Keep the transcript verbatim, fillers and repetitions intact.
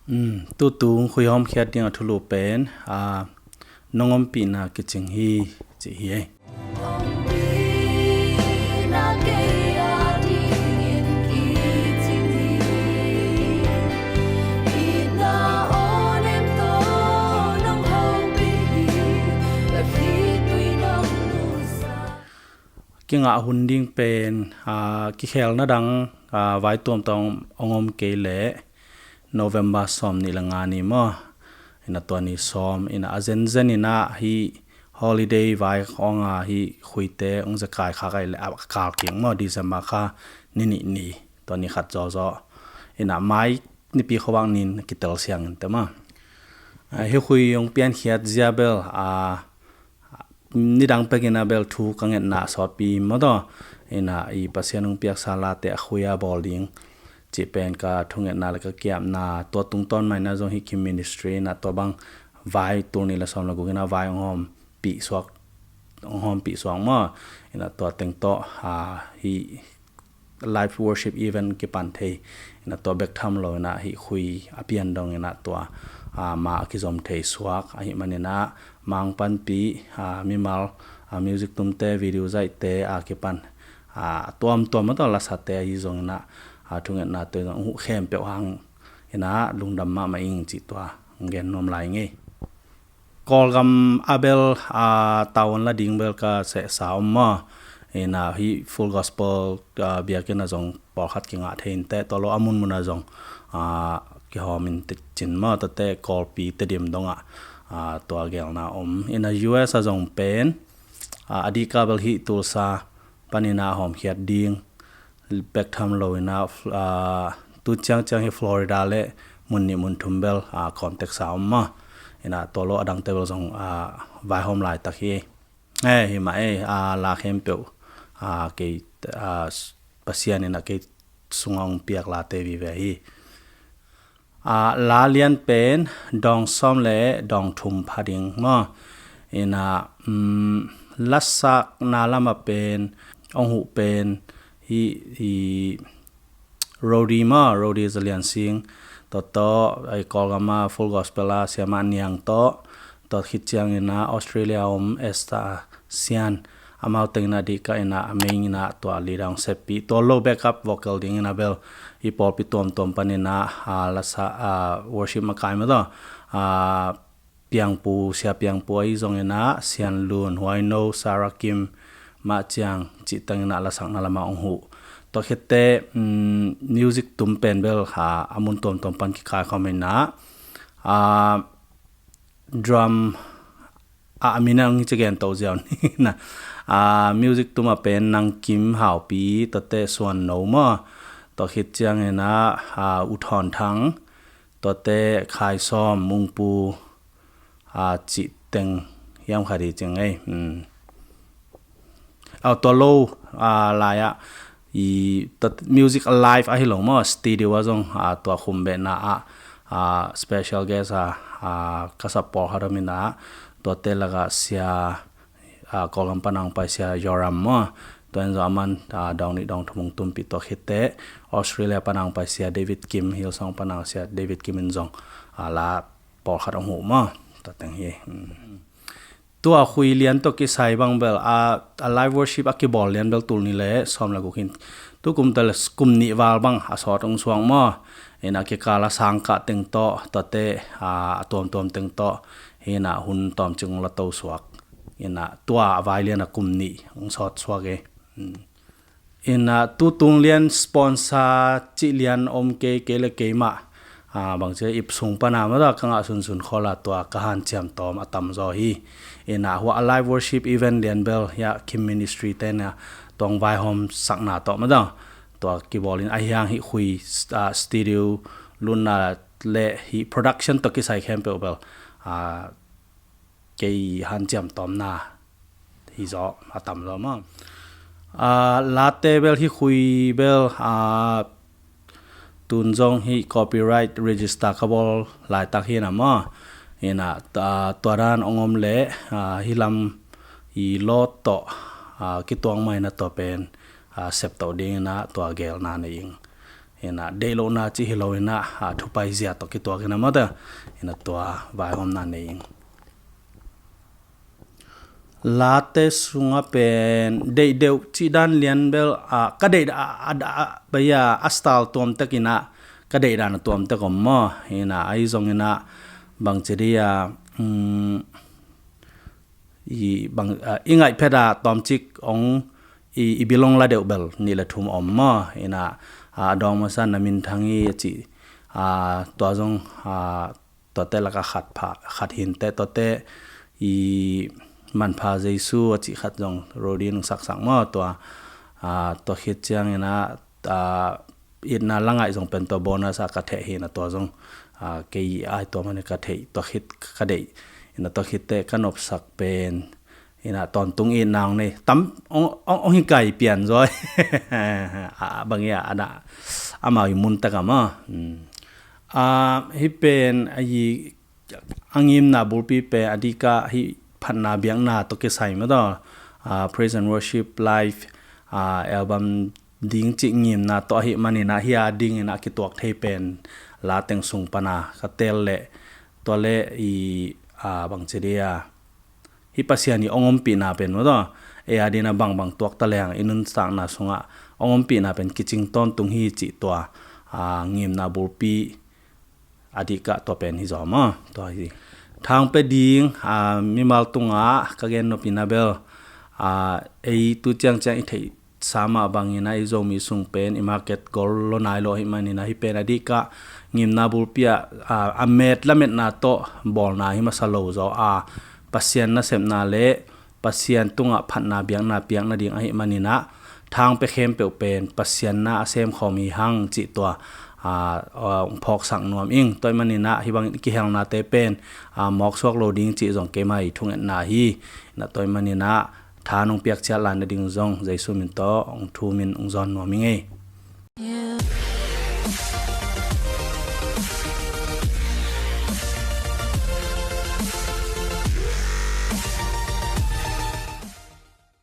Tutung khui hawmkhiat ding a thulu pen, nong ompihna kicing hi, ci hi ei. Kingah hun ding pen, kikhelna dang vai tuamtuam ong om kei leh November sawm nih le nga ni maw? Ina tua ni sawm ina a zenzen ina hi holiday vai khawng a hi khuite ong zekai khak ai le a kal kik maw, December kha ni nih ni, tua ni khat zawzaw ina mai nipi khuavak nin kitel siang in te maw? Hi khui ong piankhiat zia bel a nidang pek ina bel thu ka ngetna sawtpi maw taw? Ina i Pasian ong piaksa late a khui a bawl ding cih pen ka thungetna le ka kiapna tua tungtawn mah ina zong hi Kim Ministry ina tua bang vai tul nih le sawm le guk ina vai ong hawmpih suak, ong hawmpih suak maw? Ina tua teng tawh hi live worship event kipan thei ina tua bek tham lo ina hi khui a pian dong ina tua ma a kizom thei suak ahi man ina mang panpih mimal music tumte, video zaihte a kipan a tuamtuam a tawh lasate ahi zong ina thungetna tua zong uh khempeuh hang ina lungdam mahmah ing cih tua gen nuam lai ngei. Kawlgam a bel a tavuan la ding bel ka sehsa om maw? Ina hi Full Gospel biakinn a zong pawlkhat kingah thei in te, tua lo a munmun a zong kihawm in te cin maw, tate Kawlpi Tedim dongah tua gelna om. Ina U S a zong pen a dika bel hi Tulsa pan ina hawmkhiat ding bek tham lo ina tu ciangciang hi Florida le mun nih mun thum bel contact sa om maw? Ina tua lo a dangte bel zong vaihawm laitak hi. Hi mah ei, la khempeuh kei Pasian ina kei sungah ong piak late vive hi. La lian pen dawng sawm le dawng thum pha ding maw? Ina lasakna lama pen ong huh pen hi, hi Rodi maw, Rodi Zalian Sing, tua tawh Kawlgam a Full Gospel a Siamah Niang tawh, tua khit ciang ina Australia om Esther Sian, amau teng ina dika ina a main ina tua leader ong seppih, tua lo backup vocal ding ina bel i pawlpi tuamtuam pan ina lasa worship makai maw taw, Piangpu, Sia Piangpu ahi zong ina Sian Lun, Huaino, Sarah Kim, Mah Ciang cih teng ina lasakna lama ong huh. Tua khitte music tum pen bel a mun tuamtuam pan kikai khawm ina drum a, a min a ong hi ci gen to ziau ni na. Music tuma pen Nang Kim Haupi, tuate Suan No maw? Tua khit ciang ina U Thawn Thang, tuate Khai Sawm, Mungpu cih teng hiam khat hi cing ei. Au tua lo lai ah i music alive ahi lo maw, studio a zong tua khumbehna ah special guest a ka support haram ina tuate laka Sia Kawlgam panang pai Sia Yoram maw, tua in zong aman dawng nih dawng thum ong tumpih, tua khitte Australia panang pai Sia David Kim, Hillsong panang Sia David Kim in zong la pawlkhat ong huh maw, tua teng hi. Tua khui lian tawh kisai bang bel a, a live worship a kibawl lian bel tul nih le sawm le guk hin, tu kum ta le kum nih val bang a sawt ong suak maw? Ina kikal a sangkah teng tawh, tuate a tuamtuam teng tawh hi ina hun tawmcik ong la to suak. Ina tua a vai lian a kum nih ong sawt suak e. Ina tutung lian sponsor cih lian om kei, kei le keimah bangci ip sung pana maw taw ka ngah sunsun khol a tua ka hanciam tawm a tamzaw hi. Ina hua a live worship event lian bel hiah Kim Ministry te na tuang vaihawm sakna tawh maw taw tua kibawl in ahi hang hi khui studio lutna le hi production tawh kisai khempeuh bel kei hanciam tawmna hi zaw a tamzaw maw? Late bel hi khui bel tun zong hi copyright register ka bawl laitak hi na maw? Ina tua dan ong om le hi lam i law tawh kituang mai na tua pen sep to ding ina tua gelna nei ing. Ina deih lohna cih hi lo ina, a, thupai zia tawh kituak ina mawte. Ina tua vaihawmna nei ing. Late sunga pen deih deuh cih dan lian bel, a, ka deih a, a, a, a, bai a, a style tuamtek ina, ka deih dan a tuamtek om maw. Ina ahi zong ina bang ci dia, um, i bang, a, i ngaih phet a tawmcik ong i, i bilong la deuh bel nih le thum om maw. Ina, a, a dawng masa na min thang i a cih, a, tua zong, a, tuate laka khat pha, khat hinte tuate i manpha Jesu a cih khat zong rodi nung saksak maw tua, a, tua khit ciang ina, a, itna la ngaih zong pen tua bonus a ka theh hi na tua zong, a, kei ai tua mani ka thei tua khit ka deih. Ina tua khitte ka nopsak pen ina tawntung itna ong nei tam ong, ong, ong hi kai pian zoi. A, bang ia ana amau i mun taka maw. Hmm. A, hi pen a i a ngimna bulpi pen a dika hi phatna biakna tawh kisai mawtaw. A, praise and worship live, a, album ding cih ngimna tawh ahi manina hi a dingina a kituak thei pen lateng sung pana ka tel leh tua leh i, a, bang ci dia hi Pasian i ong ompihna pen mawtaw. E a dina bangbang tuak ta leng i nunsakna sungah ong ompihna pen kicing tawntung hi cih tua, a, ngimna bulpi a dika tua pen hi zaw maw. Tua hi thangpe ding, a, mimal tunga ka gen nopina bel, a, ei tu ciangciang i theih sama bangina i Zomi sung pen i market gol lo nai lo hi manina hi pen a dika ngimna bulpi a, a, a met lametna tawh bawlna hi masa lo zaw a Pasian nasepna le Pasian tungah phatna biakna piakna ding ahi manina thangpe khempeuh pen Pasian na a semkhawm hi hang cih tua, a, a, phawksak nuam ing. Tua hi manina hi bangin kihelnate pen, a, mawksuak lo ding cih zong keimah i thungetna hi. Na tua hi manina tha nong piak ciat lai nading zong Jesu min tawh ong thu min ong zawn nuam ing ei.